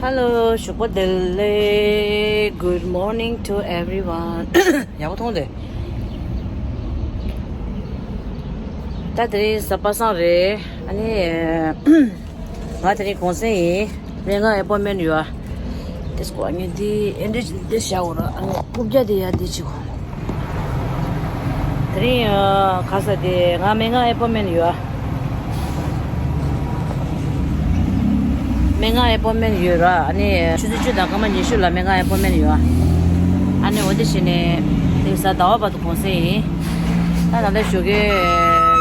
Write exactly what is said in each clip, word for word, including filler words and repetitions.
Hello, ཞོགས་པ་བདེ་ལེགས། Good morning to everyone. ཡག་པོ་མཐོང་དེ། ད་དེ་རིང་གཟའ་པ་སངས་རེད། ཨ་ནི། ང་དེ་རིང་གུང་སེང་ཡིན། སྨན་ཁང་ཨེ་པོན་མེན་ཡོད། དེ་སྐོར་ངས་འདི་ཨེ་འདྲ་འདི་བཞག་འོ་ར། ཨ་ནི་རྐུབ་བཀྱག་དེ་ཡ་འདི་བྱེད་གོ། དེ་རིང་ཨ། ག་ས་དེ་ང་སྨན་ཁང་ཨེ་པོན་མེན་ཡོད། སྨན་ཁང་ཨེ་པོན་མེན་ཡོད་ར། ཨ་ནི་ཆུ་ཚོད་བཅུ་དང་སྐར་མ་ཉི་ཤུ་ལ་སྨན་ཁང་ཨེ་པོན་མེན་ཡོད། ཨ་ནི་འོ་དེ་བྱས་ནས་དེང་གཟའ་ཟླ་བ་བར་དུ་གུང་སེང་ཡིན། ད་ད་ལྟ་ཞོགས་ཀའི་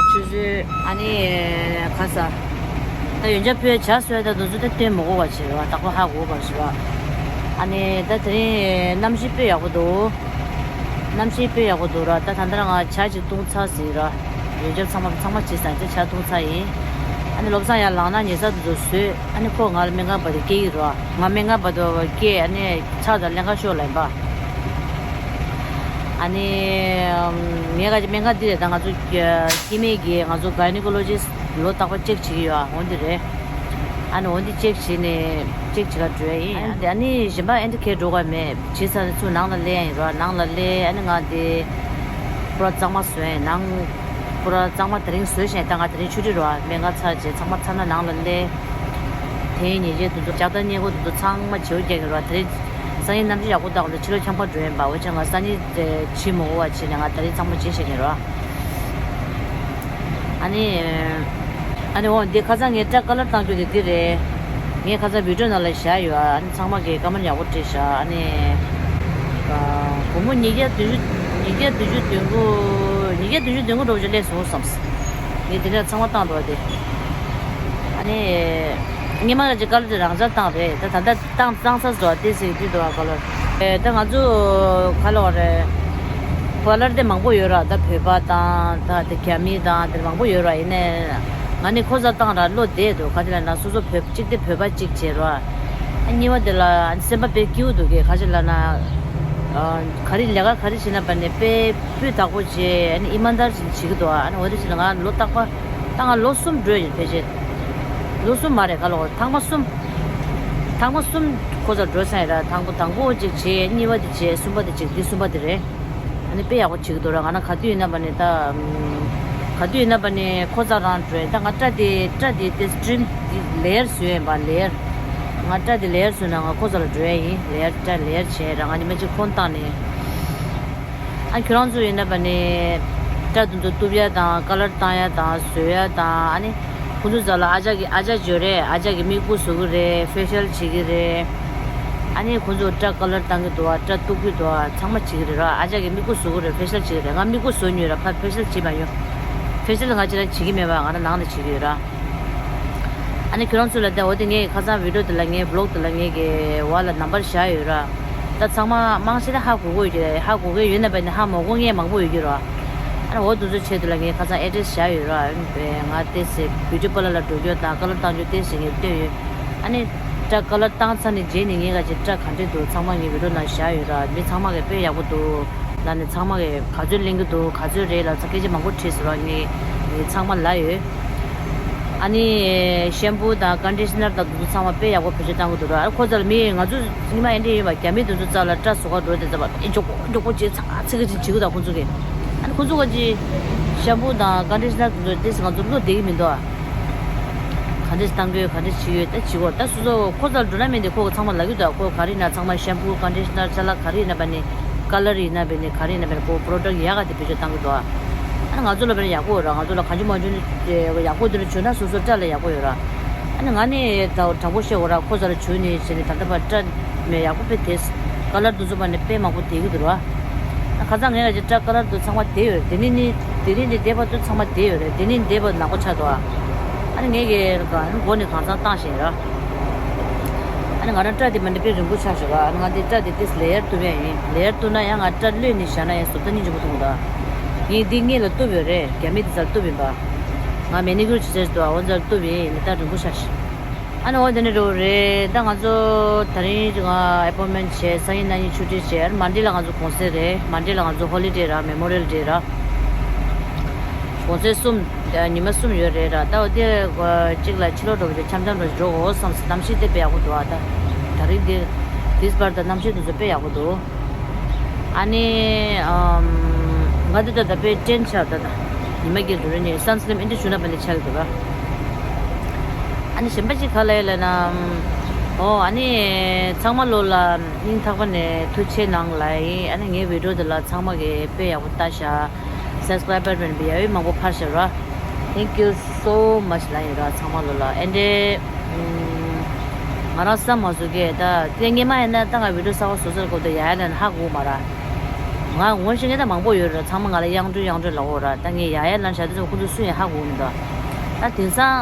ཆུ་ཚོད་ཨ་ནི་ག་ས། ད་ཡོན་ཆབ་ཕུལ་ཡ་ཇ་བཟོས་ད་དུང་ཚོད་ད་སྟོན་མི་དགོས་པ་བྱེད་རོགས། བདག་པོ་ཧ་གོ་བ་བྱེད་རོགས། ཨ་ནི་ད་དེ་རིང་གནམ་གཤིས་དཔེ་ཡག་པོ་འདུག། གནམ་གཤིས་དཔེ་ཡག་པོ་འདུག་ར། ད་ད་ལྟ་ང་ཇ་ཅིག་བཏུང་ཚར་ཟིན་ར། ཡོན་ཆབ་ཚང་མ་ཚང་མ་བྱས་ཙང་ཇ་བཏུང་ཚར་ཡིན། ཨ་ནི་བློ་བཟང་ཡར་ལངས་ན་ཉལ་ས་དུ་བཟོས། ཨ་ནི་ཁོ་ང་ལ་སྨན་ཁང་བར་དུ་སྐྱེལ་གྱི་ར། ང་སྨན་ཁང་བར་དུ་སྐྱེལ། ཨ་ནི་ཕྱག་དང་ལེན་ཁ་ཤོག་ལ་ཡིན་པ། ཨ་ནི་ངས་ག་ཅི་སྨན་ཁང་འདི་རེད། ད་ང་ཚོ་སྐྱེ་དམན་གྱི་ང་ཚོ་གའི་ནི་ཀོ་ལོ་ཇི་སི་ལོ་རྟག་པར་ཅེག་བྱེད་ཀྱི་ཡོད། ཨ་འོ་འདི་རེད། ཨ་ནི་འོ་འདི་ཅེག་བྱས་ནས་ཅེག་བྱེད་ག་འགྲོ་ཡ་ཡིན། ཨ་ནི་ཨ་ནི་གཞན་པ་ཨེ་འདྲ་གས་འགྲོ་ག་མེད། བྱས་ཚར་ཚུར་ནང་ལ་སླེབས་ཡ་ཡིན་རོགས། ནང་ལ་སླེབས། ཨ་ནི་ང་དེ་པུ་ར་གཙང་མ་བཟོས་ནང་། པུ་ར་གཙང་མ་དེ་རིང་བཟོས་ཤེས། ད་ང་དེ་རིང་ཆུ་ཊི་རོགས། སྨན་ཁང་ཚར་རྗེས་ཚང་མ་ཚར་ན་ནང་ལ་སླེབས། དེ་ཉལ་ཆས་དེ་ཚོ་ཇ་དང་སྙེ་མགོ་དེ་ཚོ་ཚང་མ་བྱེའུ་རྒྱག་གི་རོགས། དེ་རིང་སང་ཉིན་གནམ་གཤིས་ཡག་པོ་འདུག་ལ་ཕྱི་ལོགས་ཆམ་པ་འགྲོ་ཡིན་པ། འོ་ཅག་ང་སང་ཉིན་དེ་ཕྱི་མ་འོ་བ་བྱས་ནས་ང་དེ་རིང་ཚང་མ་བྱས་ཤེས་ནས་རོགས། ཨ་ནི། ཨ་ནི་འོ་འདི་ཁ་སང་ངས་སྐྲ་ཀ་ལར་བཏང་རྒྱུ་དེ་འདི་རེད། ངས་ཁ་སང་བི་ཌི་ཡོ་ནང་ལ་བཞག་ཡོད། ཨ་ནི་ཚང་མ་གིས་ཀ་མེན་ཊི་ཡག་པོ་བྲིས་ཤག་ཨ་ནི། སྒོར་མོ་ཉིས་བརྒྱ་བདུན་ཅུ། ཉིས་བརྒྱ་བདུན་ཅུ་དོན་དགུ། ཉིས་བརྒྱ་བདུན་ཅུ་དོན་དགུ་འགྲོ་བཞིན་སླེབས་སོང་བསམས། ངས་དེ་འདྲ་ཚང་མ་བཏང་འདུག་བ་དེ། ཨ་ནི། སྔོན་མ་ལ་ཅིག་ཀ་ལར་དེ་རང་འཇགས་བཏང་རེད། ད་ད་ལྟ་བཏང་བཏང་ཚར་འདུག་བ་དེ་ཟེར་གྱི་འདུག་བ་ཀ་ལར། ཨེ་ད་ང་ཚོ་ག་ལ་བ་རེད། ཀ་ལར་དེ་མང་པོ་ཡོད་ར། ད་བོད་པ་དང་ད་དེ་རྒྱ་མི་དང་དེ་མང་པོ་ཡོད་ར། ཡིན་ནའི་ང་ནི་ཁོ་ཚ་བཏང་ར་བློ་བདེ་འདུག་ག་དེ་ལ་ན་སོ་སོ་བོད་གཅིག་དེ་བོད་པ་གཅིག་བྱས་ར། ཨ་གཉིས་པ་དེ་ལ་སེམས་པ་དཔེ་སྐྱིད་པོ་འདུག་གས། ག་ཅི་ལབ་ན། ཨ་ག་རེ་ལས་ཀ་ག་རེ་བྱེད་ན་པ་ནས་དཔེ་སྤུས་དག་པོ་བྱས། ཨ་ནི་ཨི་མན་དར་བྱེད་ཀྱི་འདུག་ཨ་ནི་འོ་དེ་བྱས་ན་ང་ལོ་རྟག་པ་ད་ང་ལོ་གསུམ་འགྲོ་ཡིན་ཕལ་ཆེར། ལོ་གསུམ་མ་རེད། ག་ལོ་ཐེངས་མ་གསུམ། ཐེངས་མ་གསུམ་ཁོ་ཚ་འགྲོ་ས་ཡིན་ར། དང་པོ་དང་པོ་གཅིག་བྱས། གཉིས་པ་དེ་བྱས། གསུམ་པ་དེ་གཅིག་འདི་གསུམ་པ་དེ་རེད། ཨ་ནི་དཔེ་ཡག་པོ་བྱེད་ཀྱི་འདུག་ར། ང་ན་ག་དུས་ཡིན་ན་པ་ནི་ད། ག་དུས་ཡིན་ན་པ་ནི་ཁོ་ཚ་རང་འགྲོ་ཡིན། ད་ང་སྐྲ་དེ་སྐྲ་དེ་དེ་སི་ཊིམ་དེ་ལེ་ཡར་བཟོས་ཡིན་པ། ལེ་ཡར། ང་སྐྲ་དེ་ལེ་ཡར་བཟོས་ན་ང་ཁོ་ཚ་ལ་འགྲོ་ཡ་ཡིན། ལེ་ཡར་སྐྲ་ལེ་ཡར་བྱས་ར། ང་ཉི་མ་གཅིག་ཁོང་བཏང་ནས། ཨ་ཁྱོད་རང་ཚོ་ཡིན་ན་པ་ནི་སྐྲ་དེ་ཚོ་གཏུབ་ཡ་དང་། ཀ་ལར་བཏང་ཡ་དང་། བཟོ་ཡ་དང་། ཨ་ནི་ཁོང་ཚོ་ཚ་ལ་ཨ་ཅག་གི་ཨ་ཅག་ཡོད་རེད། ཨ་ཅག་གི་མིག་སྤུ་བཟོ་གི་རེད། ཕེ་ཤལ་བྱེད་ཀྱི་རེད། ཨ་ནི་ཁོང་ཚོ་སྐྲ་ཀ་ལར་བཏང་གི་འདུག་བ། སྐྲ་གཏུབ་ཀྱི་འདུག་བ། ཚང་མ་བྱེད་ཀྱི་རེད་ར། ཨ་ཅག་གི་མིག་སྤུ་བཟོ་གི་རེད། ཕེ་ཤལ་བྱེད་ཀྱི་རེད། ང་མིག་སྤུ་བཟོ་མྱོང་ར། ཕ་ཕེ་ཤལ་བྱེད་མ་མྱོང་། ཕེ་ཤལ་ང་ཅི་ར་བྱེད་ཀྱི་མེད་པ། ང་ར་ནང་ལ་བྱེད་ཀྱི་ཡོད་ར། ཨ་ནི་ཁྱོད་རང་ཚོ་ལ་ད་འོ་དེ་ངས་ཁ་སང་བི་ཌི་ཡོ་དེ་ལ་ངའི་བི་ལོག་དེ་ལ་ངས་གི་བ་ལ་ནམ་བར་བཞག་ཡོད་ར། ད་ཚང་མ་མང་ཆེ་ད་ཧ་གོ་གོ་ཡོད་ཀྱི་རེད། ཧ་གོ་གི་ཡོད་ན་པ་ནི་ཧ་མ་གོ་མཁན་མང་པོ་ཡོད་ཀྱི་ར། ཨ་ནི་འོ་དེ་ཚོ་ཆེད་དུ་ལ་ངས་ཁ་སང་ཨེ་ཌི་རེ་སི་བཞག་ཡོད་ར། ང་ཏོག་ཙམ་བིའུ་ཊི་པར་ལར་ལ་འགྲོ་རྒྱུ་དང་ཀ་ལར་བཏང་རྒྱུ་ཏོག་ཙམ་ངས་སྟོན་ཡོད། ཨ་ནི་སྐྲ་ཀ་ལར་བཏང་ཚར་ནས་རྗེས་ནས་ངས་ག་ཅིག་སྐྲ་ག་འདྲས་འདུག་ཚང་མ་ངས་བི་ཌི་ཡོ་ནང་བཞག་ཡོད་ར། མི་ཚང་མ་གིས་དཔེ་ཡག་པོ་འདུག་ལབ་ནས། ཚང་མ་གིས་ག་ཚོད་ལེན་གྱི་འདུག་ག་ཚོད་རེད་ལབ་ཚ་སྐད་ཆ་མང་པོ་དྲིས་སོང་ར། ངས་ངས་ཚང་མ་ལབ་ཡོད། ཨ་ནི་ཤེམ་པུ་དང་ཀན་ཌི་ཤི་ནར་དང་དེ་ཚོ་ཚང་མ་དཔེ་ཡག་པོ་བེད་སྤྱོད་བཏང་གི་འདུག་ར། ཨ་ཁོ་ཚོ་ལ་མི་ང་ཚོ་ཉི་མ་ཨེ་འདྲས་ཡིན་པ། རྒྱ་མི་དེ་ཚོ་རྩ་ལ་སྐྲ་བཟོ་ག་འགྲོ་དེ་ཚ་བ་ཨེ་མགྱོགས་པོ་མགྱོགས་པོ་བྱས་ཚ་ཚ་གི་ཅིག་བྱེད་གི་འདུག་ཁོ་ཚོ་གིས། ཨ་ནི་ཁོ་ཚོ་ག་ཅིག་ཤེམ་པུ་དང་ཀན་ཌི་ཤི་ནར་དེ་ཚོ་ཏོག་ཙམ་ང་ཚོ་བློ་བདེ་གི་མི་འདུག་ཨ། ག་འདྲས་བཏང་དགོས། ག་འདྲས་བྱེད་ཡོད་ད་བྱེད་དགོས། ད་སོ་སོ་ཁོ་ཚ་ལ་འགྲོ་ན་མིན་དེ་ཁོ་གི་ཚང་མ་ལབ་ཀྱི་འདུག་ཁོ་ག་རེ་ཡིན་ན་ཚང་མ་ཤེམ་པུ་ཀན་ཌི་ཤི་ནར་ཅ་ལག་ག་རེ་ཡིན་ན་པ་ནི་ཀ་ལར་ཡིན་ན་པ་ནི་ག་རེ་ཡིན་ན་པ་ནི་ཁོ་པོ་རོ་ཌག་ཡག་ག་དེ་བེད་སྤྱོད་བཏང་གི་འདུག་ཨ་ནི་ང་ཚོ་ལ་པ་ནི་ཡག་པོ་ར། ང་ཚོ་ལ་གང་བྱུང་མང་བྱུང་ཡག་པོ་དེ་འདྲ་བྱུང་ན་སོ་སོ་སྐྲ་ལ་ཡག་པོ་ཡོད་ར། ཨ་ནི་ང་ནི་ད་དྲང་པོ་བཤད་དགོས་ར། ཁོ་ཚ་ལ་བྱུང་ནས་བྱས་ནས་ད་ལྟ་བར་སྐྲ་མེད་ཡག་པོ་དཔེ་དེ་ཀ་ལར་དེ་ཚོ་པ་ནི་དཔེ་མང་པོ་དེ་གི་འདུག་ར། ཁ་སང་ངས་ཀྱི་སྐྲ་ཀ་ལར་དུ་ཚང་མ་བསྡད་ཡོད་རེད། དེ་ནི་ནི་དེ་རིང་འདི་འདས་པ་དུ་ཚང་མ་བསྡད་ཡོད་རེད། དེ་ནི་འདས་པ་ནག་པོ་ཆགས་འདུག་ཨ་ནི་ངས་ཀྱི་མགོ་ནས་གང་ཚང་བཏང་བཞིན་ར། ཨ་ནི་ང་རང་སྐྲ་དེ་མ་འདི་དཔེ་རིང་པོ་ཆགས་བཞག་ཨ་ནི་ང་འདི་སྐྲ་དེ་ཏིས་ལེ་ཡར་གཏུབ་ཡ་ཡིན། ལེ་ཡར་གཏུབ་ན་ཡང་ང་སྐྲ་གློད་ནས་བཞག་ན་ཡང་བཟོ་ལྟ་སྙིང་རྗེ་པོ་མཐོང་གི་འདུག་ངས་འདི་སྔོན་ལ་གཏུབ་ཡོད་རེད། རྒྱ་མི་དེ་ཚར་གཏུབ་ཡིན་པ། ང་མེ་ནི་ཀུར་བྱེད་ཟེར་འདུག་ཨ་འོ་ཚར་གཏུབ་ཡིན། ནི་ད་རིང་པོ་ཆགས་ཤག་ཨ་ནི་འོ་དེ་ནས་འགྲོ་རེད། ད་ང་ཚོ་ད་རིང་ང་ཨེ་པོན་མེན་བྱས། སང་ཉིན་གནངས་ཉིན་ཆུ་ཊི་བྱས། ཨ་ནི་མན་ཌེ་ལ་ང་ཚོ་གུང་སེང་རེད། མན་ཌེ་ལ་ང་ཚོ་ཧོ་ལི་ཌེ་ར། མེ་མོ་རི་ཡལ་ཌེ་ར། གུང་སེང་གསུམ། ཉི་མ་གསུམ་ཡོད་རེད་ར། ད་འོ་དེ་གཅིག་ལ་ཕྱི་ལོགས་འགྲོ་བ་ཅིག་འཆམ་འཆམ་འགྲོ་འགྲོ་འོ་བསམ་སོང་། གནམ་གཤིས་དེ་དཔེ་ཡག་པོ་འདུག་ཨ་ད། ད་རིང་འདི་དེས་པར་དང་གནམ་གཤིས་དེ་ཚོ་དཔེ་ཡག་པོ་འདུག་ཨ་ནི་ཨམ། ང་འདི་ད་ད་དཔེ་སྐྲན་ཆགས་ད་ད། ཉི་མ་སྐྱེལ་འགྲོ་རེ་ནས་སན་སི་ལིམ་ཨེ་འདྲ་བྱུང་ན་པ་ནི་ཆགས་འདུག་ར། ཨ་ནི་གཞན་པ་ཅིག་ག་ལ་ཡ་ལ་ན། ཨོ་ཨ་ནི་ཚང་མ་ལོ་ལ་སྙིང་ཐག་པ་ནས་ཐུགས་རྗེ་གནང་ལ་ཡིན། ཨ་ནི་ངའི་བི་ཌིའོ་འདི་ལ་ཚང་མ་གིས་དཔེ་ཡག་པོ་ལྟ་ཤག་སབ་སི་ཀ་རའི་བར་མེད་པའི་ཡ་ཡོད་མང་པོ་ཕར་ཤག་ར། Thank you so much ལ་ཡིན་ར་ཚང་མ་ལོ་ལ་ཨེ་འདྲའི། ང་རང་བསམ་མ་སོང་གི་ད་དེ་སྔས་མ་ཡིན་ན་ད་ང་བི་ཌིའོ་གསར་པ་བཟོ་ཚར་གོ་ད་ཡ་ཡ་ལན་ཧ་གོ་མ་ར། ང་ངོ་ཤེས་མཁན་ད་མང་པོ་ཡོད་ར་ཚང་མ་ང་ལ་གཡང་སྒྲོན་གཡང་སྒྲོན་ལབ་ཡོད་ར། ད་ངས་ཡ་ཡ་ལན་བྱ་དུས་ཚོད་ཁོ་ཚོ་སུ་ཡིན་ཧ་གོ་མི་འདུག་ད་དེང་སང་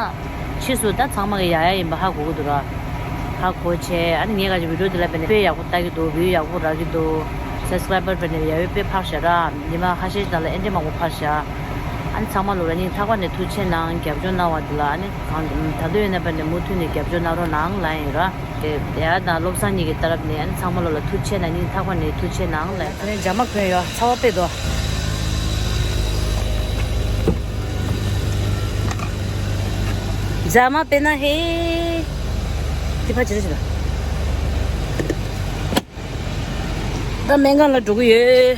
ཕྱིས་སུ་ད་ཚང་མ་གི་ཡ་ཡ་ཡིན་པ་ཧ་གོ་གི་འདུག་ར། ཧ་གོ་བྱས་ཨ་ནི་ངས་ག་ཅིག་བི་ཌིའོ་དེ་ལ་བས་ནས་དཔེ་ཡག་པོ་ལྟ་གི་འདུག་བིའུ་ཡག་པོ་རག་གི་འདུག་སབ་སི་ཀ་རའི་བར་བས་ནས་ཡ་ཡོད་དཔེ་ཕར་ཤག་ར། ཉི་མ་ཁ་ཤས་ཤིག་ད་ལ་ཨེ་འདྲའི་མང་པོ་ཕར་ཤག་ཨ་ནི་ཚང་མ་ལོ་ལ་སྙིང་ཐག་པ་ནས་ཐུགས་རྗེ་གནང་རྒྱབ་སྐྱོར་གནང་བ་འདི་ལ་ཨ་ནི་གང་ད་དུང་ཡོད་ན་བས་ནས་མུ་མཐུད་ནས་རྒྱབ་སྐྱོར་གནང་རོགས་གནང་ལ་ཡིན་ར། དེ་ཡ་དང་བློ་བཟང་གཉིས་ཀྱི་ལྟ་རབ་ནས་ཨ་ནི་ཚང་མ་ལོ་ལ་ཐུགས་རྗེ་གནང་སྙིང་ཐག་པ་ནས་ཐུགས་རྗེ་གནང་ལ་ཡིན། ཨ་ནི་འཇག་མ་གོན་ཡོད་ཚ་བ་དཔེ་འདུག་འཇག་མ་དཔེ་ན་ཧེ། དེ་ཕ་ཅི་རེད་ཅི་ལ། ད་སྨན་ཁང་ལ་འགྲོ་གི་ཡོད།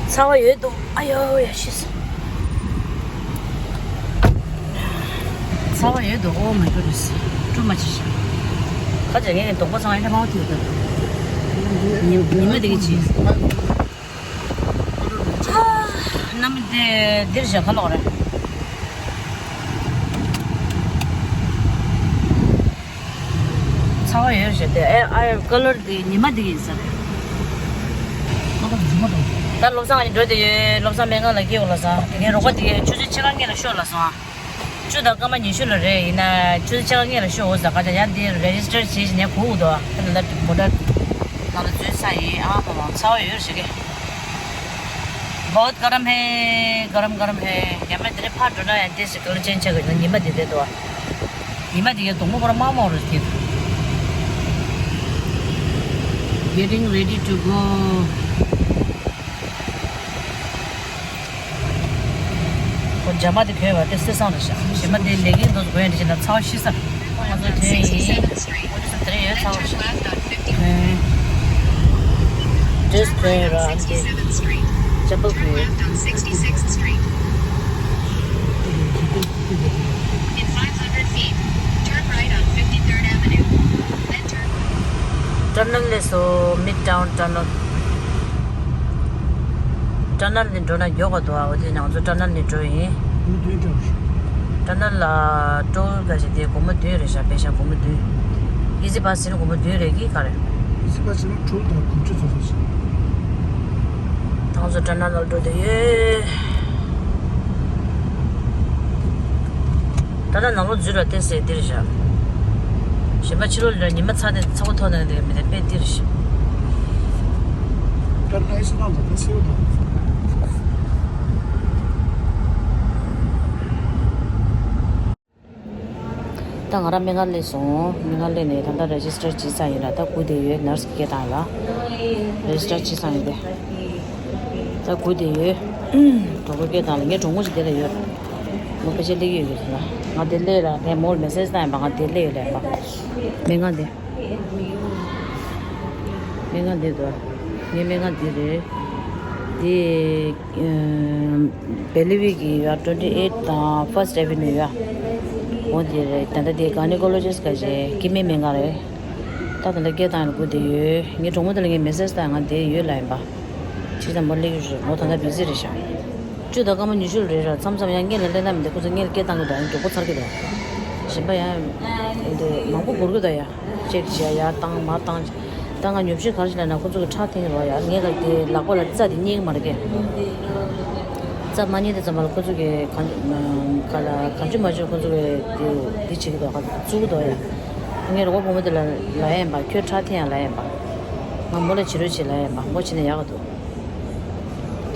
ཚ་བ་ཡོད་འདུག་ཨ་ཡོ་ཡ་ཤི་སོང་། ཚ་བ་ཡོད་འདུག་ཨོ་མའི་གོ་ཌི་ནེ་སི། ཊུ་མ་ཆི་ཤ། ཁ་ཅིག་ངས་དོགས་པ་ཚང་ཡ་ལྷ་མང་བ་ཐོས་འདུག་ཉི་ཉི་མ་འདི་གི་ཅི། ཧ། གནམ་དེ་འདིར་བཞག་ག་ལོག་རེད། ཚ་བ་ཡོད་ཞེས་ཏེ་ཨེ་ཨ་ཀ་ལར་དེ་ཉི་མ་དེ་ཡིན་ས་རེད། ད་བློ་བཟང་ཨ་ནི་འགྲོ་དེ་ཡོད། བློ་བཟང་སྨན་ཁང་ལ་སྐྱེལ་འོ་ལ་སང་དེ་ངའི་རོགས་པ་དེ་ཆུ་ཚོད་ཕྱེད་ཀ་སྔོན་ལ་ཤོག་ལ་སོང་ཨ། བཅུ་དང་སྐར་མ་ཉི་ཤུ་ལ་རེད་ཡིན་ན་ཆུ་ཚོད་ཕྱེད་ཀ་སྔོན་ལ་ཤོག་འོ་ཟ་ག་ད་ཡང་དེ་རེ་ཇི་སི་ཊར་བྱེད་བཞིན་ཡང་གོ་འུ་དོ་ཨ་ད་ལ་མོ་ཊ་ནང་ལ་འཛུལ་ས་ཡིན་ཨ་མ་མ་ཚ་བ་ཡོད་ཞེས་གི། बहुत गर्म है, गरम गरम है। ཡ་མ་དེ་ནས་ཕར་འགྲོ་ན་ཡང་དེ་སི་ཀོ་ལ་ཅན་ཆགས་ཀྱི་ཉི་མ་དེ་དེ་དོ། ཉི་མ་དེ་ཡ་དུང་མོ་བོར་མ་མོ་རུ་དེ། Getting ready to go. ཁོ་འཇམ་མ་དེ་བོད་བ་དེ་སེ་སང་རེད་ཤག་ཞེ་མ་དེ་ལས་ཀྱི་འདུག་གོ་ཡ་འདི་བྱས་ན་ཚ་བ་ཤི་ས། ང་ཚོ་དྲན་ཡིན། དེ་ཡོད་ཚ་བ་ཤི། ཨེ། ཌེ་རེ་སི་གོན་ཡོད་ར་ཨ་ནི་དེ། ཅམ་པལ་གོན་ཡོད། In five hundred feet, turn right on fifty-third Avenue. Then turn ཊ་ནལ་ལས་སོ། མིཌ་ཊའུན་ཊ་ནལ། ཊ་ནལ་ནས་འགྲོ་ན་མགྱོགས་པ་འདུག་ཨ། འོ་དེ་ནང་ཚོ་ཊ་ནལ་ནས་འགྲོ་ཡིན། ཊ་ནལ་ལ་ཊོལ་ག་ཞིག་དེ་སྒོར་མོ་བདུན་རེད་ཤག་བེ་ཤ་སྒོར་མོ་བདུན། ཨི་ཛི་པཱ་སི་ནི་སྒོར་མོ་བདུན་རེད་ཀི་ག་རེད། ཨི་ཛི་པཱ་སི་ནི་ཊོལ་དང་དགུ་བཅུ་ཙམ་རེད་ཤག་ད་ང་ཚོ་ཊ་ནལ་ལ་འགྲོ་དེ་ཡོད། ད་ལྟ་ནང་ལོགས་འཛུལ་ལ་བལྟས་སའི་འདིར་བཞག་གཞན་པ་ཕྱི་ལོགས་ལ་ཉི་མ་ཚ་དེ་ཚ་པོ་ཐོག་ནས་འདིར་མི་དེ་དཔེ་འདིར་བཞག་ད་ལྟ་ཨི་སི་ནང་ལ་ད་སེའུ་དང་། ད་ང་རང་སྨན་ཁང་སླེབས་སོང་། སྨན་ཁང་སླེབས་ནས་ད་ལྟ་རེ་ཇི་སི་ཊར་བྱེད་ས་ཡིན་ལ་ད་སྒུག་བསྡད་ཡོད། ནར་སི་གིས་སྐད་བཏང་ཡོད་ལ། རེ་ཇི་སི་ཊར་བྱེད་ས་ཡིན་པས། ད་སྒུག་བསྡད་ཡོད། གྲོགས་པོས་སྐད་བཏང་ལ་ངའི་གྲོགས་མོ་ཞིག་དེ་ལ་ཡོད། མོ་ཕལ་ཆེར་སླེབས་ཀྱི་ཡོད་ཀྱི་རེད་ལ། ང་དེ་སླེབས་ལ་ངས་མོར་མེ་སེ་ཇི་བཏང་ཡིན་པ། ང་དེ་སླེབས་ཡོད་ལ་ཡིན་པ། སྨན་ཁང་དེ། སྨན་ཁང་དེ་འདུག་ངའི་སྨན་ཁང་དེ་རེད། དེ་ཨ་བེ་ལི་ཝི་གི་ཡ་ཊུ་ཝེན་ཊི་ཨེ་ཊི་དང་ཕར་སི་ཊི་ཨེ་ཝེ་ནིའུ་ཡ། འོ་དེ་རེད། ད་ལྟ་དེ་གྷའི་ནི་ཀོ་ལོ་ཇི་སི་ཊི་ག་ཞེས་སྐྱེ་དམན་སྨན་ཁང་རེད། ད་ད་ལྟ་སྐད་བཏང་ཡ་ལ་སྒུག་བསྡད་ཡོད། ངའི་གྲོགས་མོ་དེ་ལ་ངས་མེ་སེ་ཇི་བཏང་། ང་འདིར་ཡོད་ལབ་ཡིན་པ། ཅིག་ཙམ་མོ་སླེབས་ཀྱི་རེད། མོ་ད་ལྟ་བི་ཛི་རེད་ཤག་བཅུ་དང་སྐར་མ་ཉི་ཤུ་ལ་རེད་ར། མཚམས་མཚམས་ཡང་སྔོན་ལ་སླེབས་ན་མི་འདུག་ཁོ་ཚོ་སྔོན་ལ་སྐད་བཏང་གི་འདུག་ཨ་ནི་མགྱོགས་པོ་ཚར་གི་འདུག་གཞན་པ་ཡང་འདི་མང་པོ་འགོར་གི་འདུག་ཡ། ཅེག་བྱས་ཡར་བཏང་མར་བཏང་། ད་ང་ཉོབ་ཤིང་ག་རེ་བྱས་ལབ་ན་ཁོ་ཚོ་གི་ཁྲག་འཐེན་རོགས་ཡ། ངས་ག་དེ་ལག་པ་ལ་རྩ་དེ་རྙེད་ཀྱི་མ་རེད་ཀྱི། རྩ་མ་རྙེད་དུས་ཙམ་པ་ལ་ཁོ་ཚོ་གི་གང་ག་ལ་གང་བྱུང་མ་བྱུང་ཁོ་ཚོ་གི་དེ་དེ་བྱེད་ཀྱི་འདུག་ག་བཙུགས་ཀྱི་འདུག་ཡ། ངས་རོགས་པ་བུ་མོ་དེ་ལ་ལབ་ཡ་ཡིན་པ། ཁྱོད་ཁྲག་འཐེན་ཡ་ལབ་ཡ་ཡིན་པ། ང་མོ་ལ་བྱེད་རོགས་བྱེད་ལབ་ཡ་ཡིན་པ། མོ་བྱེད་ན་ཡག་གི་འདུག་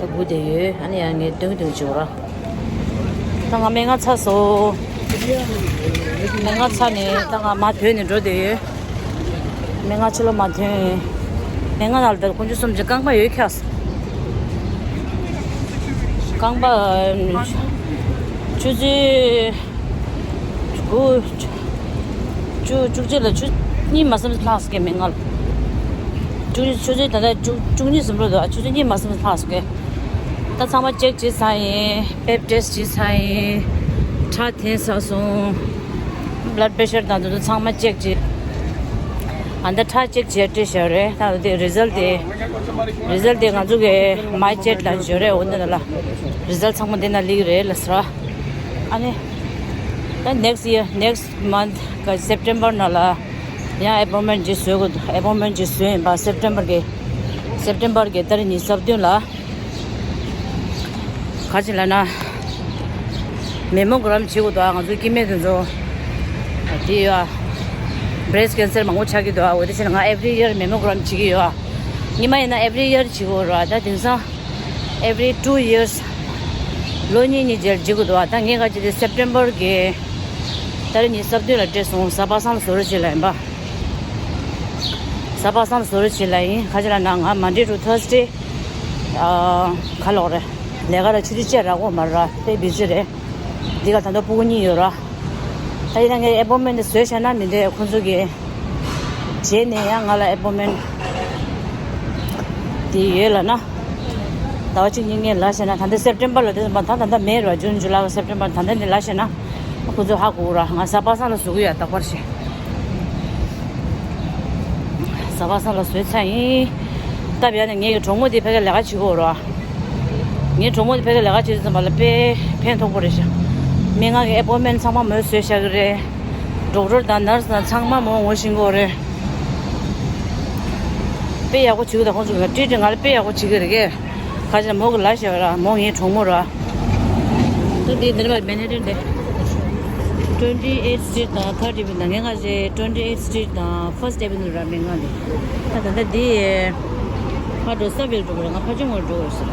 ད་སྒུག་བསྡད་ཡོད། ཨ་ནི་ཡང་ངས་སྟོན་གྱི་འདུག་བྱེད་འོ་ར། ད་ང་སྨན་ཁང་ཚར་སོང་། སྨན་ཁང་ཚར་ནས་ད་ང་མར་ཐོན་ནས་འགྲོ་བསྡད་ཡོད། སྨན་ཁང་ཕྱི་ལོགས་མར་ཐོན། སྨན་ཁང་ནང་ལ་ད་དཀོན་མཆོག་གསུམ་གྱི་རྐང་པ་ཡོད་ཁྱག་སོང་། རྐང་པ་ཆུ་ཚོད་དགུ། བཅུ་བཅུ་གཅིག་ལ་ཆུ་གཉིས་མ་ཟིན་ལྷག་སོང་གི་མི་ང་ལ། བཅུ་གཅིག་ཆུ་ཚོད་ད་ལྟ་བཅུ་བཅུ་གཉིས་ཟིན་འགྲོ་འདུག་ཆུ་ཚོད་གཉིས་མ་ཟིན་ལྷག་སོང་གི། ད་ཚང་མ་ཅེག་བྱས་ཚར་ཡིན། པེབ་ཊེ་སི་བྱས་ཚར་ཡིན། ཁྲག་འཐེན་ཚར་སོང་། བླ་ཌི་པེ་ཤར་དང་དེ་ཚོ་ཚང་མ་ཅེག་བྱས། ཨ་ད་ཁྲག་ཅེག་བྱས་སྤྲད་བཞག་རེད། ད་དེ་རི་ཛལ་དེ། རི་ཛལ་དེ་ང་ཚོ་གི་མའི་ཅེཊ་ལ་བཞག་རེད། འོ་འདི་ན་ལ། རི་ཛལ་ཚང་མ་འདི་ན་སླེབས་རེད་ལ་ཟེར། ཨ་ནི། ད་ནེག་སི་ཡར་ནེག་སི་མནཐ་གི་སེབ་ཊེམ་པར་ནང་ལ་ཡང་ཨེ་པོན་མེན་ཊི་ཅིག་བཟོ་དགོས། ཨེ་པོན་མེན་ཊི་ཅིག་བཟོས་ཡིན་པ། སེབ་ཊེམ་པར་གི་སེབ་ཊེམ་པར་གི་ཏ་རིག་ཉི་ཤུ་རྩ་བདུན་ལ། ག་ཅི་ལབ་ན། མེ་མོ་གྷི་རམ་བྱེད་དགོས་འདུག་ང་ཚོ་སྐྱེ་དམན་དེ་ཚོ། དེ་ཡོད། བྷི་རེ་སི་ཊི་ཀེན་སར་མང་པོ་ཆགས་ཀྱི་འདུག་འོ་དེ་བྱས་ན་ང་ཨེ་བྷི་རི་ཡར་མེ་མོ་གྷི་རམ་བྱེད་ཀྱི་ཡོད། སྔོན་མ་ཡིན་ན་ཨེ་བྷི་རི་ཡར་བྱེད་དགོས་རེད། ད་དེང་སང་། Every two years. ལོ་གཉིས་གཉིས་རྗེས་བྱེད་དགོས་འདུག་ད་ངས་ག་ཅི་དེ་སེབ་ཊེམ་པར་གི་ཏ་རིག་ཉི་ཤུ་རྩ་བདུན་ལ་སྤྲད་སོང་། གཟའ་པ་སངས་ལ་བཟོ་རོགས་བྱེད་ལབ་ཡིན་པ། གཟའ་པ་སངས་ལ་བཟོ་རོགས་བྱེད་ལབ་ཡིན། ག་ཅི་ལབ་ན་ང་མན་ཌེ་ཊུ་ཐར་སི་ཌེ་ཨ་ག་ལོག་རེད། ལས་ཀ་ལ་ཆུ་ཚོད་བཅུ་རག་གོ་མ་ར་དཔེ་བི་ཟི་རེད། འདི་ག་ད་ལྟ་སྤུ་གུ་གཉིས་ཡོད་ར། ད་ཡིན་ན་ངས་ཨེ་པོན་མེན་ཊི་བཟོས་བཞག་ན་མི་འདོད་ཁོང་ཚོ་གི། རྗེས་ནས་ཡང་ང་ལ་ཨེ་པོན་མེན་ཊི་དེ་ཡོད་ལབ་ན། ཟླ་བ་གཅིག་གཉིས་ངས་ལབ་བཞག་ན། ད་ལྟ་སེབ་ཊེམ་པར་ལ་དེ་ཚོ་མ་ད་ད་ལྟ་མེད་ར། ཇུན་ཇུ་ལའི་སེབ་ཊེམ་པར་ད་ལྟ་ནས་ལབ་བཞག་ན། ཁོང་ཚོས་ཧ་གོ་གི་ར། ང་གཟའ་པ་སངས་ལ་བཟོ་གི་ཡོད། རྟག་པར་བྱས། གཟའ་པ་སངས་ལ་བཟོས་ཚར་ཡིན། སྟབས་ཡག་ནས་ངའི་གྲོགས་མོ་དེ་ཕ་གིར་ལས་ཀ་བྱེད་ཀྱི་ཡོད་རེད་བ། ངའི་གྲོགས་མོ་དེ་ཕ་གིར་ལས་ཀ་བྱེད་དུས་ཙམ་པ་ལ་དཔེ་ཕན་ཐོགས་པོ་རེད་ཤག་སྨན་ཁང་གི་ཨེ་པོན་མེན་ཊི་ཚང་མ་མོས་བཟོས་བཞག་གི་རེད། ཌོག་ཊར་དང་ནར་སི་དང་ཚང་མ་མོ་ངོ་ཤེས་ཀྱི་ཡོད་རེད། དཔེ་ཡག་པོ་བྱེད་ཀྱི་འདུག་ཁོང་ཚོ་གིས་ཊི་རིཊ་ང་ལ་དཔེ་ཡག་པོ་བྱེད་ཀྱི་རེད་གས། ག་ཅི་ན་མོ་གིས་ལབ་བཞག་ར། མོ་ངའི་གྲོགས་མོ་ར། ད་འདི་འདིར་མ་མན་ཧ་ཊན་དེ། Twenty eighth Street དང་thirty Avenue དང་ངས་ཁ་ཤས་twenty eighth Street དང་First Avenue ར་མིང་ང་ནི། ད་ད་ལྟ་འདི་ཕར་འགྲོ་ས་བིལ་འགྲོ་བར་ང་ཕ་ཆུང་ངོར་འགྲོ་བར་ཟེར།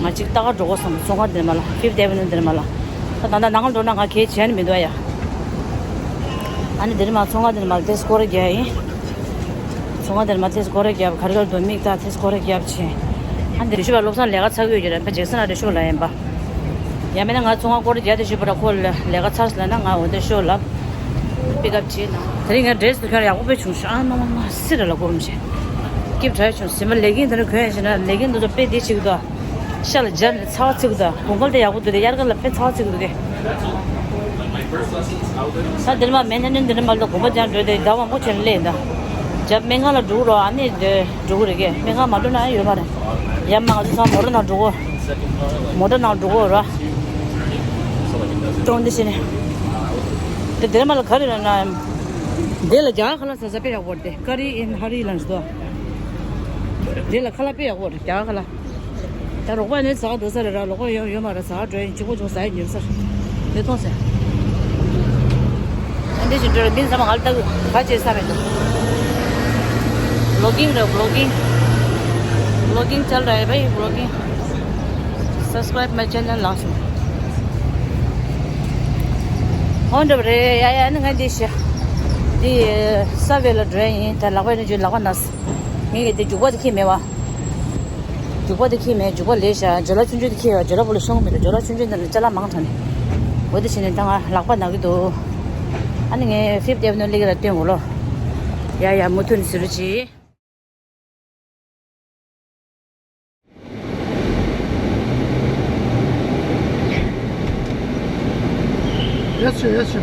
ང་གཅིག་ལྟ་ག་འགྲོ་དགོས་བསམ། ཚོང་ཁང་འདིར་མ་ལ་Fifth Avenue འདིར་མ་ལ། ད་ད་ལྟ་ནང་འགྲོ་ན་ང་གལ་ཆེན་མི་འདུག་ཡ། ཨ་ནི་འདིར་མ་ཚོང་ཁང་འདིར་མ་ལ་ཏེ་སྐོར་ར་རྒྱག་ཡིན། ཚོང་ཁང་དེར་མ་ཐེ་སྐོར་ར་རྒྱབ་ག་རེ་ག་རེ་འདུག་མིག་ལྟ་ཐེ་སྐོར་ར་རྒྱབ་བྱས། ཨ་འདིར་ཤུ་བ་བློ་བཟང་ལས་ཀ་ཚར་གི་ཡོད་ཀྱི་རེད། ཕ་ཇེག་སན་ཨ་འདྲ་ཤུ་བ་ལ་ཡིན་པ། ཡང་མིན་ན་ང་ཚོང་ཁང་སྐོར་ར་རྒྱག་དེ་ཤུ་བ་ར་ཁོ་ལ་ལས་ཀ་ཚར་སོང་ན་ང་འོ་དེ་ཤོ་ལབ། པིག་ཨབ་བྱས་ན། དེ་རིང་ངའི་ཌེ་རེ་སི་དེ་ཁྱོད་ཡག་པོ་དཔེ་བྱུང་ཤག་ཨ་མ་མ་མ་སི་ར་ལ་སྒོར་མོ་བྱས། སྐྱིབས་དྲག་བྱུང་། ཟེར་མ་ལེ་གིན་དེ་ནི་གོན་ཡ་བྱས་ན་ལེ་གིན་འདི་ཚོ་དཔེ་བདེ་ཆེ་གི་འདུག་ཤ་ལ་སྦྱར་ནས་ཚ་བ་ཚིག་གི་འདུག་གོང་འཁོད་དེ་ཡག་པོ་འདུག་དེ་དབྱར་ཁ་ལ་དཔེ་ཚ་བ་ཚིག་གི་འདུག་གས། ད་འདིར་མ་མན་ཧ་ཊན་འདིར་མ་ལ་གོམ་པ་ཅང་འགྲོ་དེ་ཟླ་བ་མང་པོ་བྱས་ནས་སླེབས་ཡིན་ད། རྒྱབ་སྨན་ཁང་ལ་འགྲོ་གི་རོགས། ཨ་ནི་འདི་འགྲོ་གི་རེད་གས། སྨན་ཁང་མ་འགྲོ་ན་ཡོད་མ་རེད། ཡ་མ་ང་ཚོ་ཚང་མ་མོ་ཊ་ནང་འགྲོ་གོ། མོ་ཊ་ནང་འགྲོ་གོ་རོགས། ཏོང་འདི་བྱས་ནས། དེ་འདིར་མ་ལ་ག་རེ་ལབ་ན། འདི་ལ་རྒྱ་གར་ཁ་ལག་ཟ་ས་དཔེ་ཡག་པོ་རེད་དེ། ཀ་རི་ཨིན་ཧ་རི་ལབ་ནས་འདུག་འདི་ལ་ཁ་ལག་དཔེ་ཡག་པོ་རེད། རྒྱ་གར་ཁ་ལག་ད་རོགས་པ་ནི་ཟ་འགྲོ་ས་རེད་ར། ལོག་པ་ཡོད་ཡོད་མ་རེད། ཟ་འགྲོ་ཡིན། གཅིག་པོ་ཅུང་ཟ་ཡི་ཉོས་ས་རེད། འདི་མཐོང་ཟེར། ཨ་འདི་ཞིག་འགྲོ་རེད། མིན་ཟ་མ་ང་ལ་ལྟ་གི་ག་བྱེད་ས་མེད་འདུག Vlogging རེད། Vlogging Vlogging चल रहा है भाई। Vlogging Subscribe my channel ལགས་སོ། ཧོན་འགྲོ་རེད་ཡ་ཡ། ནི་ང་འདི་ཞིག་འདི་ས་བེ་ལ་འགྲོ་ཡིན། ད་ལག་པ་ནི་ཇུ་ལག་པ་ན། ངས་འདི་རྒྱུག་པ་དེ་ཁྱེར་མེད་བ། རྒྱུག་པ་དེ་ཁྱེར་མེད། རྒྱུག་པ་ལས་ཤག་ཇོ་ལ་ཆུང་ཆུང་དེ་ཁྱེར་ཡོད། ཇོ་ལ་པོ་ལ་ཤོང་གི་མི་འདུག་ཇོ་ལ་ཆུང་ཆུང་དེ་ལ་ཅ་ལག་མང་དྲགས་ནས། འོ་དེ་བྱས་ནས་ད་ང་ལག་པ་ན་གི་འདུག་ཨ་ནི་ངས་Fifth Avenue སླེབས་ཀྱི་ར་སྟོན་འོ་ལོ། ཡ་ཡ་མུ་མཐུད་ནས་ཟེར་རོགས་གྱིས། Yes, sir. Yes, sir.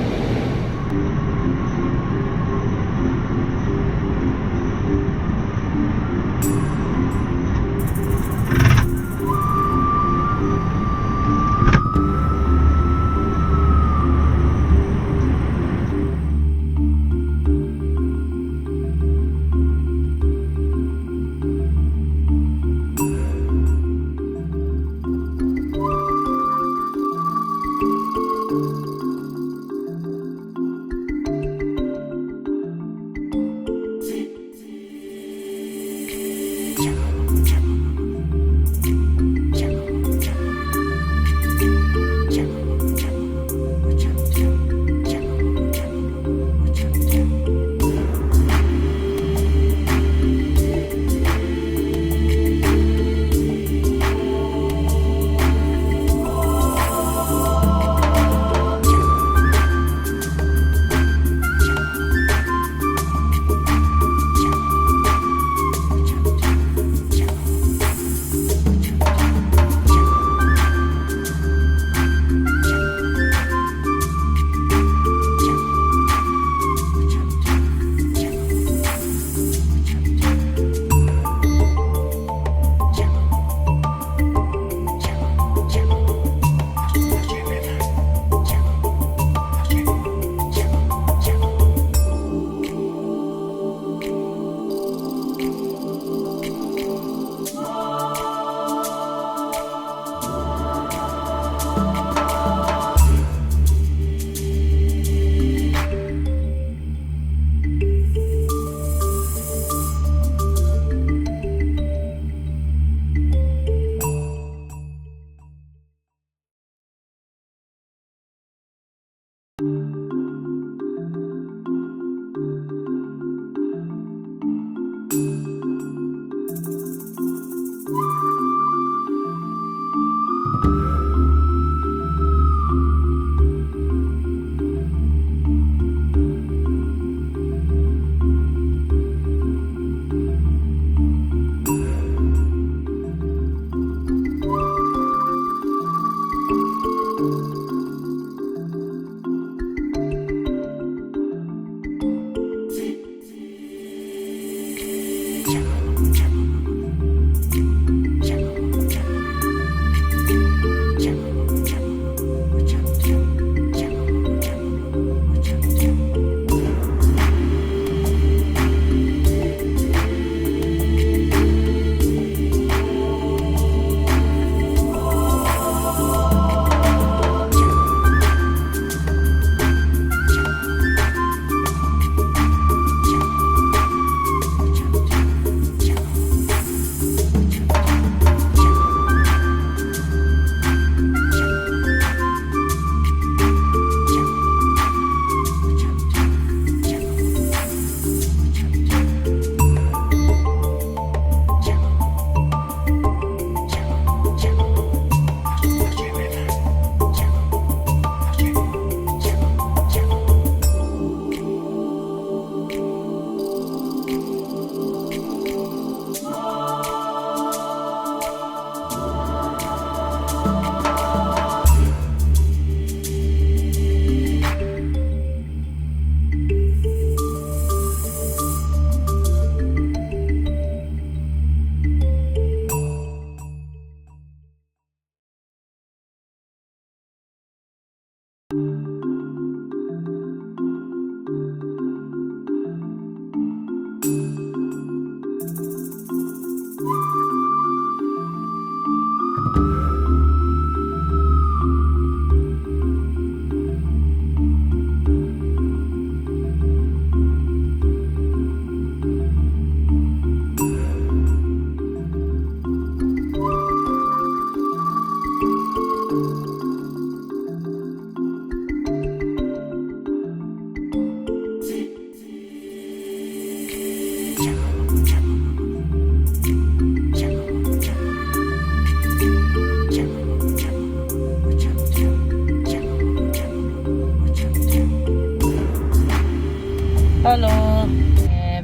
ཧ་ལོ།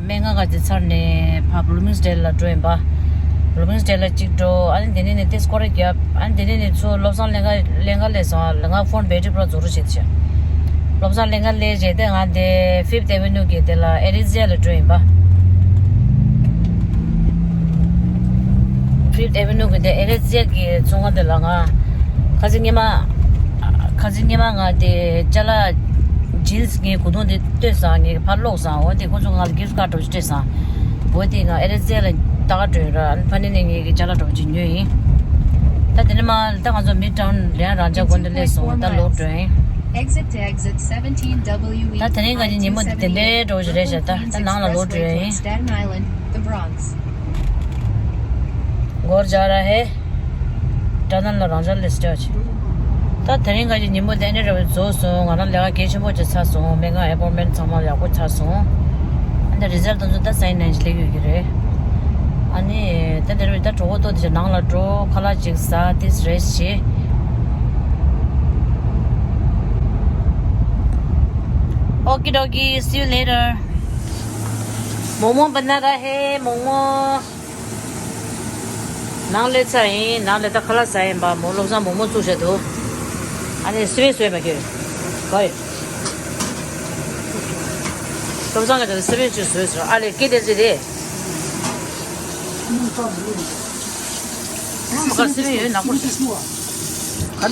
སྨན་ཁང་ག་ཅིག་ཚར་ནས་ཕར་Bloomingdale་ལ་འགྲོ་ཡིན་པ། Bloomingdale་ལ་གཅིག་འགྲོ། ཨ་ནི་དེ་ནས་ནི་ཏིས་སྐོར་ར་བརྒྱབ། ཨ་ནི་དེ་ནས་ནི་ཚུར་བློ་བཟང་ལྷན་ཁང་ལྷན་ཁང་སླེབས་སོང་། ང་ཕོན་བེ་ཊི་རི་པུ་ར་རྫོགས་རུ་བྱེད་ཤག་བློ་བཟང་ལྷན་ཁང་སླེབས་རྗེས་དེ་ང་དེ་Fifth Avenue་གི་དེ་ལ་Aritzia་ལ་འགྲོ་ཡིན་པ། Fifth Avenue་གི་དེ་Aritzia་གི་ཚོང་ཁང་དེ་ལ་ང་ཁ་སང་ཉི་མ་ཁ་སང་ཉི་མ་ང་དེ་ཅ་ལག་jeans་ངའི་གོས་ཐུང་དེ་བཏོན་སོང་། ངས་ཕར་སློག་སོང་། འོ་དེ་ཁོ་ཚོ་ང་ལ་gift card་འདྲ་པོ་ཅིག་སྤྲད་སོང་། འོ་དེ་ང་Aritzia་ལ་ལྟ་ག་འགྲོ་ཡིན་ར། ཨ་ནི་ཕ་ནི་ནས་ངས་ཀྱི་ཅ་ལག་འདྲ་པོ་ཅིག་ཉོས་ཡིན། ད་དེ་ནས་མ་ད་ང་ཚོ་Midtown་ལན་རང་འཇགས་དགོན་དུ་སླེབས་སོང་། ད་ལོག་འགྲོ་ཡིན། Exit to exit seventeen W E ད་དེ་རིང་ག་གི་ཉིན་མོ་དེ་དེ་འདྲའི་འདྲ་པོ་ཞིག་རེད་ཤག་ད་ད་ནང་ལ་ལོག་འགྲོ་ཡིན། Staten Island, the Bronx. སྒོར་སྦྱར་ར་ཧེ། དགྲ་ནང་ལ་རང་འཇགས་སླེབས་ཤག་ད་དེ་རིང་ག་གི་ཉིན་མོ་དེ་འདྲའི་འདྲ་པོ་རྫོགས་སོང་། ང་རང་ལས་ཀ་གལ་ཆེན་པོ་ཅིག་ཚར་སོང་། སྨན་ཁང་appointment་ཚང་མ་ཡག་པོ་ཚར་སོང་། ཨ་ནི་result་དེ་ཚོ་ད་སང་ཉིན་ནང་བཞིན་སླེབས་ཡོད་ཀྱི་རེད། ཨ་ནི་ད་དེ་རིང་ད་གྲོགས་པོ་ཏོ་དེ་ཚོ་ནང་ལ་འགྲོ། ཁ་ལག་ཅིག་ཟ། ཏིས་rest་བྱེད། Okie dokie, see you later. མོག་མོག་བ་ན་ར་ཧེ། མོག་མོག་ནང་སླེབས་ཚར་ཡིན། ནང་སླེབས་ད་ཁ་ལག་ཟ་ཡིན་པ། མོ་བློ་བཟང་མོག་མོག་བཙུགས་བཞག་འདུག་ཨ་ནི་སི་པན་བཟོས་མ་ཁྱོད་ག་ཡོད། བློ་བཟང་གིས་ད་སི་པན་ཅིག་བཟོས་ཟེར། ཨ་ལས་སྐད་བདེ་ཟེར་རེད། ཨ་མ་ག་སི་པན་ཡོད་ནག་པོ་ཞིག་ག་བླུགས་པ།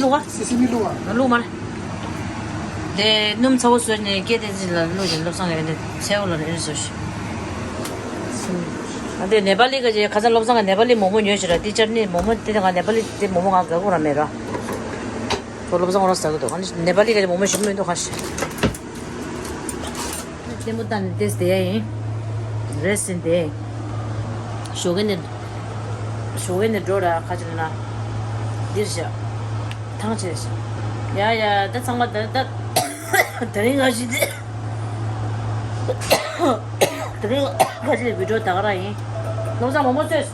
ང་བླུགས་མ་རེད། དེ་སྣུམ་ཚ་པོ་བཟོས་ནས་སྐད་བདེ་ཟེར་ལ་བླུགས་ཀྱི། བློ་བཟང་གིས་དེ་ཚལ་པོ་ལ་རེ་རེ་བཟོས་ཤིག་ཨ་དེ་ནེ་པ་ལི་ག་ཅིག་ཁ་སང་བློ་བཟང་གིས་ནེ་པ་ལི་མོག་མོག་ཉོས་ཤག་ར། དེ་ཅར་ནི་མོག་མོག་དེ་ང་ནེ་པ་ལི་དེ་མོག་མོག་ང་དགའ་པོ་རང་མེད་ར། ཁོ་བློ་བཟང་ཁོ་རང་ཟ་གི་འདུག་ཨ་ནི་ནེ་པ་ལི་ག་ཅིག་མོག་མོག་ཞིམ་མི་འདུག་ཁ་ཤས། ལྟད་མོ་ལྟ་ནས་ཏིས་བསྡད་ཡ་ཡིན། རེས་ཟིན་ཏེ། ཞོགས་ཀས་ནས་ཞོགས་ཀས་ནས་འགྲོ་ར། ཁ་ཅིག་ལ་ན་འདིར་བཞག་ཐང་ཆད་བཞག་ཡ་ཡ་ད་ཚང་མ་ད་ད་དེ་རིང་ང་ཞིག་དེ་དེ་རིང་ང་ཞིག་བི་ཌི་ཡོ་ད་ག་རང་ཡིན། བློ་བཟང་མོག་མོག་བཟོས།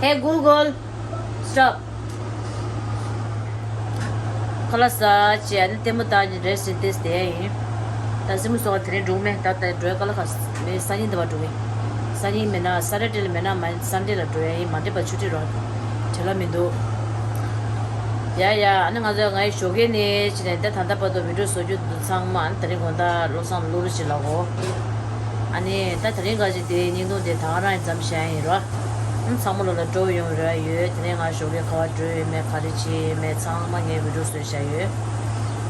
Hey Google, stop. ཁ་ལག་ཟ་བྱས་ཨ་ནི་ལྟད་མོ་ལྟ་རེས་ཟིན་ཏིས་བསྡད་ཡ་ཡིན། ད་སྲིན་མོ་སོགས་དེ་རིང་འགྲོ་གི་མེད། ད་ལྟ་འགྲོ་ཡ་དཀའ་ལས་ཁག་མེད། སང་ཉིན་དེ་བར་འགྲོ་གི། སང་ཉིན་མིན་ན་Saturday་ལ་མིན་ན་མ་Sunday་ལ་འགྲོ་ཡ་ཡིན། Monday་བར་ཆུ་ཊི་རོགས་བྲེལ་བ་མི་འདུག་ཡ་ཡ་ཨ་ནི་ང་ཚོ་ང་ཡི་ཞོགས་ཀས་ནས་བྱས་ནས་ད་ད་ལྟ་བར་དུ་བི་ཌི་ཡོ་བཟོ་རྒྱུ་འདུག་ཚང་མ་ཨ་ནི་དེ་རིང་དགོང་དག་བློ་བཟང་བློ་རུ་ཞིག་ལ་གོ་ཨ་ནི་ད་དེ་རིང་ག་ཅིག་དེ་བརྙན་ཐུང་དེ་ད་ག་རང་ཡིན་ཙམ་བཞག་ཡིན་རོ། ཨང་ཚང་མ་ལོ་ལ་སྤྲོ་ཡོང་རེ་ཡོད། དེ་ནས་ང་ཞོགས་ཀས་ག་བ་འགྲོ་ཡོད་མེད་ག་རེ་བྱེད་ཡོད་མེད་ཚང་མ་ངས་བི་ཌི་ཡོ་བཟོས་བཞག་ཡོད།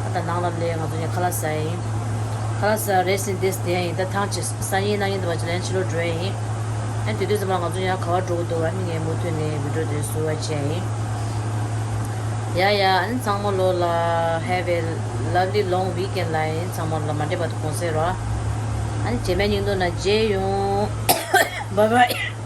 ཨ་ད་ནང་ལ་སླེབས། ང་ཚོ་ནས་ཁ་ལག་ཟ་ཡིན། ཁ་ལག་ཟ་རེས་ཟིན་ཏིས་བསྡད་ཡིན། ད་ཐང་ཆད། སང་ཉིན་གནངས་ཉིན་དུ་བ་ཅི་ལན་ཕྱི་ལོགས་འགྲོ་ཡ་ཡིན། ཨ་དེ་དུས་ཙམ་པ་ང་ཚོ་ཡང་ག་བ་འགྲོ་གི་འདུག་ཨ་ནི་ངས་མུ་མཐུད་ནས་བི་ཌི་ཡོ་དེ་བཟོ་བ་བྱས་ཡིན། ཡ་ཡ་ཨ་ནི་ཚང་མ་ལོ་ལ་Have a lovely long weekend་ལ་ཡིན། ཚང་མ་ལོ་ལ་མ་འདྲེས་པ་དུ་གོང་སེ་རོ། ཨ་ནི་རྗེས་མའི་བརྙན་ཐུང་ནང་མཇལ་ཡོང་། Bye bye།